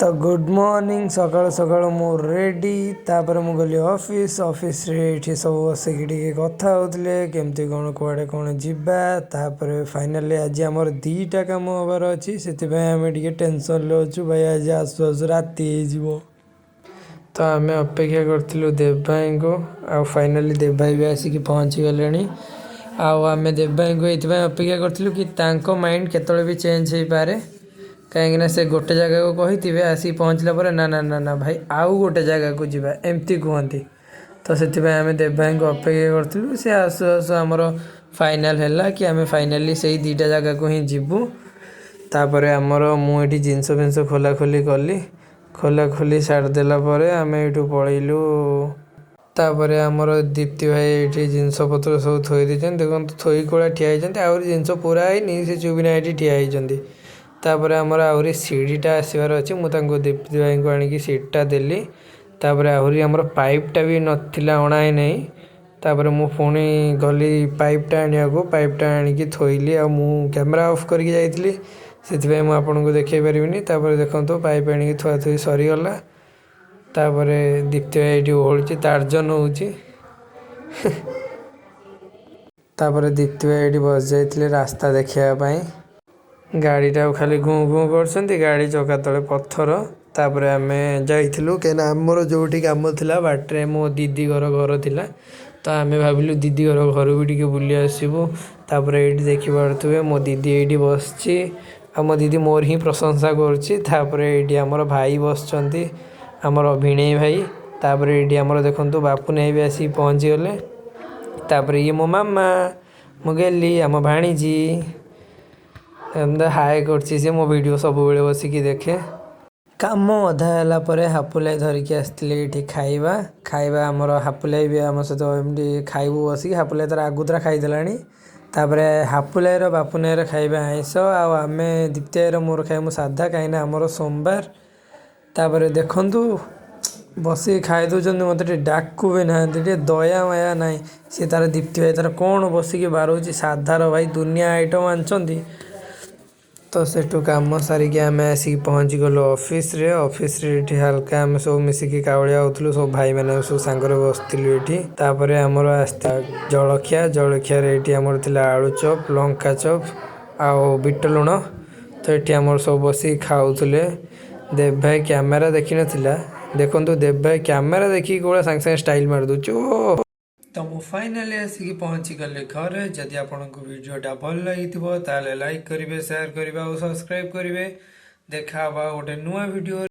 ତ good morning. ସକାଳୁ ସକାଳୁ ମୁଁ ରେଡ଼ି। ତାପରେ ମୁଁ ଗଲି ଅଫିସ୍। ଅଫିସରେ ଏଇଠି ସବୁ ବସିକି ଟିକେ କଥା ହେଉଥିଲେ, କେମିତି କ'ଣ, କୁଆଡ଼େ କ'ଣ ଯିବା। ତାପରେ ଫାଇନାଲି ଆଜି ଆମର ଦୁଇଟା କାମ ହେବାର ଅଛି, ସେଥିପାଇଁ ଆମେ ଟିକେ ଟେନସନ୍ରେ ଅଛୁ। ଭାଇ, ଆଜି ଆସୁ ଆସୁ ରାତି ହେଇଯିବ। ତ ଆମେ ଅପେକ୍ଷା କରିଥିଲୁ ଦେବ ଭାଇଙ୍କୁ ଆଉ ଫାଇନାଲି ଦେବ ଭାଇ ବି ଆସିକି ପହଞ୍ଚିଗଲେଣି। ଆଉ ଆମେ ଦେବ ଭାଇଙ୍କୁ ଏଇଥିପାଇଁ ଅପେକ୍ଷା କରିଥିଲୁ କି ତାଙ୍କ ମାଇଣ୍ଡ କେତେବେଳେ ବି ଚେଞ୍ଜ ହେଇପାରେ, କାହିଁକିନା ସେ ଗୋଟେ ଜାଗାକୁ କହିଥିବେ, ଆସିକି ପହଞ୍ଚିଲା ପରେ "ନା ନା ନା ନା ଭାଇ, ଆଉ ଗୋଟେ ଜାଗାକୁ ଯିବା", ଏମିତି କୁହନ୍ତି। ତ ସେଥିପାଇଁ ଆମେ ଦେବ ଭାଇଙ୍କୁ ଅପେକ୍ଷା କରିଥିଲୁ। ସେ ଆସୁ ଆସୁ ଆମର ଫାଇନାଲ୍ ହେଲା କି ଆମେ ଫାଇନାଲି ସେଇ ଦୁଇଟା ଜାଗାକୁ ହିଁ ଯିବୁ। ତାପରେ ଆମର ମୁଁ ଏଠି ଜିନିଷ ଫିନିଷ ଖୋଲାଖୋଲି କଲି। ଖୋଲାଖୋଲି ସାରିଦେଲା ପରେ ଆମେ ଏଇଠୁ ପଳେଇଲୁ। ତାପରେ ଆମର ଦୀପ୍ତି ଭାଇ ଏଇଠି ଜିନିଷ ପତ୍ର ସବୁ ଥୋଇ ଦେଇଛନ୍ତି। ଦେଖନ୍ତୁ, ଥୋଇ କୋଳା ଠିଆ ହେଇଛନ୍ତି। ଆହୁରି ଜିନିଷ ପୁରା ହେଇନି, ସେ ଚୁପକିନା ଏଇଠି ଠିଆ ହେଇଛନ୍ତି। ତାପରେ ଆମର ଆହୁରି ସିଡ଼ିଟା ଆସିବାର ଅଛି। ମୁଁ ତାଙ୍କୁ, ଦୀପ୍ତି ଭାଇଙ୍କୁ ଆଣିକି ସିଡ଼ିଟା ଦେଲି। ତାପରେ ଆହୁରି ଆମର ପାଇପ୍ଟା ବି ନଥିଲା, ଅଣା ହେଇନାହିଁ। ତାପରେ ମୁଁ ପୁଣି ଗଲି ପାଇପ୍ଟା ଆଣିବାକୁ। ପାଇପ୍ଟା ଆଣିକି ଥୋଇଲି। ଆଉ ମୁଁ କ୍ୟାମେରା ଅଫ୍ କରିକି ଯାଇଥିଲି, ସେଥିପାଇଁ ମୁଁ ଆପଣଙ୍କୁ ଦେଖାଇ ପାରିବିନି। ତାପରେ ଦେଖନ୍ତୁ, ପାଇପ୍ ଆଣିକି ଥୁଆ ଥୋଇ ସରିଗଲା। ତାପରେ ଦୀପ୍ତି ଭାଇ ଏଇଠି ଓହଳୁଛି, ତାର୍ଜନ ହେଉଛି। ତାପରେ ଦୀପ୍ତି ଭାଇ ଏଇଠି ବସିଯାଇଥିଲେ ରାସ୍ତା ଦେଖିବା ପାଇଁ। ଗାଡ଼ିଟାକୁ ଖାଲି ଘୁଁ ଘୁଁ କରୁଛନ୍ତି, ଗାଡ଼ି ଚକା ତଳେ ପଥର। ତାପରେ ଆମେ ଯାଇଥିଲୁ, କାହିଁକିନା ଆମର ଯେଉଁଠି କାମ ଥିଲା, ବାଟରେ ମୋ ଦିଦି ଘର ଘର ଥିଲା। ତ ଆମେ ଭାବିଲୁ ଦିଦି ଘର ଘରୁ ବି ଟିକେ ବୁଲି ଆସିବୁ। ତାପରେ ଏଇଠି ଦେଖିପାରୁଥିବେ, ମୋ ଦିଦି ଏଇଠି ବସିଛି ଆଉ ମୋ ଦିଦି ମୋର ହିଁ ପ୍ରଶଂସା କରୁଛି। ତାପରେ ଏଇଠି ଆମର ଭାଇ ବସିଛନ୍ତି, ଆମର ଭିଣେଇ ଭାଇ। ତାପରେ ଏଇଠି ଆମର ଦେଖନ୍ତୁ, ବାପୁନି ଭାଇ ବି ଆସିକି ପହଞ୍ଚିଗଲେ। ତାପରେ ଇଏ ମୋ ମାମା, ମୁଁ ଗେଲି, ଆମ ଭାଣିଜୀ ଏମିତି ହାଏ କରୁଛି। ସେ ମୋ ଭିଡ଼ିଓ ସବୁବେଳେ ବସିକି ଦେଖେ। କାମ ଅଧା ହେଲା ପରେ ହାପୁଲାଇ ଧରିକି ଆସିଥିଲେ ଏଇଠି ଖାଇବା। ଖାଇବା ଆମର ହାପୁଲାଇ ବି ଆମ ସହିତ ଏମିତି ଖାଇବୁ ବସିକି। ହାପୁଲାଇ ତାର ଆଗତୁରା ଖାଇଦେଲାଣି। ତାପରେ ହାପୁଲାଇର, ବାପୁନାଇର ଖାଇବା ଆଇଁଷ ଆଉ ଆମେ ଦୀପ୍ତି ମୋର ଖାଇବୁ ସାଧା, କାହିଁକିନା ଆମର ସୋମବାର। ତାପରେ ଦେଖନ୍ତୁ, ବସିକି ଖାଇ ଦେଉଛନ୍ତି, ମୋତେ ଟିକେ ଡାକୁ ବି ନାହାନ୍ତି। ଟିକେ ଦୟା ମାୟା ନାହିଁ। ସିଏ ତାର, ଦୀପ୍ତି ଭାଇ ତାର କ'ଣ ବସିକି ବାରଉଛି ସାଧାର। ଭାଇ ଦୁନିଆ ଆଇଟମ୍ ଆଣିଛନ୍ତି। ତ ସେଠୁ କାମ ସାରିକି ଆମେ ଆସିକି ପହଞ୍ଚିଗଲୁ ଅଫିସରେ। ଅଫିସରେ ଏଠି ହାଲକା ଆମେ ସବୁ ମିଶିକି କାଉଳିଆ ହେଉଥିଲୁ। ସବୁ ଭାଇମାନେ ସବୁ ସାଙ୍ଗରେ ବସିଥିଲୁ ଏଠି। ତାପରେ ଆମର ଆସିଥିଲା ଜଳଖିଆ। ଜଳଖିଆରେ ଏଇଠି ଆମର ଥିଲା ଆଳୁ ଚପ୍, ଲଙ୍କା ଚପ୍ ଆଉ ବିଟ ଲୁଣ। ତ ଏଠି ଆମର ସବୁ ବସିକି ଖାଉଥିଲେ। ଦେବ ଭାଇ କ୍ୟାମେରା ଦେଖିନଥିଲା। ଦେଖନ୍ତୁ, ଦେବ ଭାଇ କ୍ୟାମେରା ଦେଖିକି କୋଉଭଳିଆ ସାଙ୍ଗେ ସାଙ୍ଗେ ଷ୍ଟାଇଲ୍ ମାରିଦେଉଛି ଓ। ତ ମୁଁ ଫାଇନାଲି ଆସିକି ପହଞ୍ଚିଗଲି ଘରେ। ଯଦି ଆପଣଙ୍କୁ ଭିଡ଼ିଓଟା ଭଲ ଲାଗିଥିବ, ତାହେଲେ ଲାଇକ୍ କରିବେ, ସେୟାର କରିବେ ଆଉ ସବସ୍କ୍ରାଇବ୍ କରିବେ। ଦେଖା ହବା ଗୋଟେ ନୂଆ ଭିଡ଼ିଓ।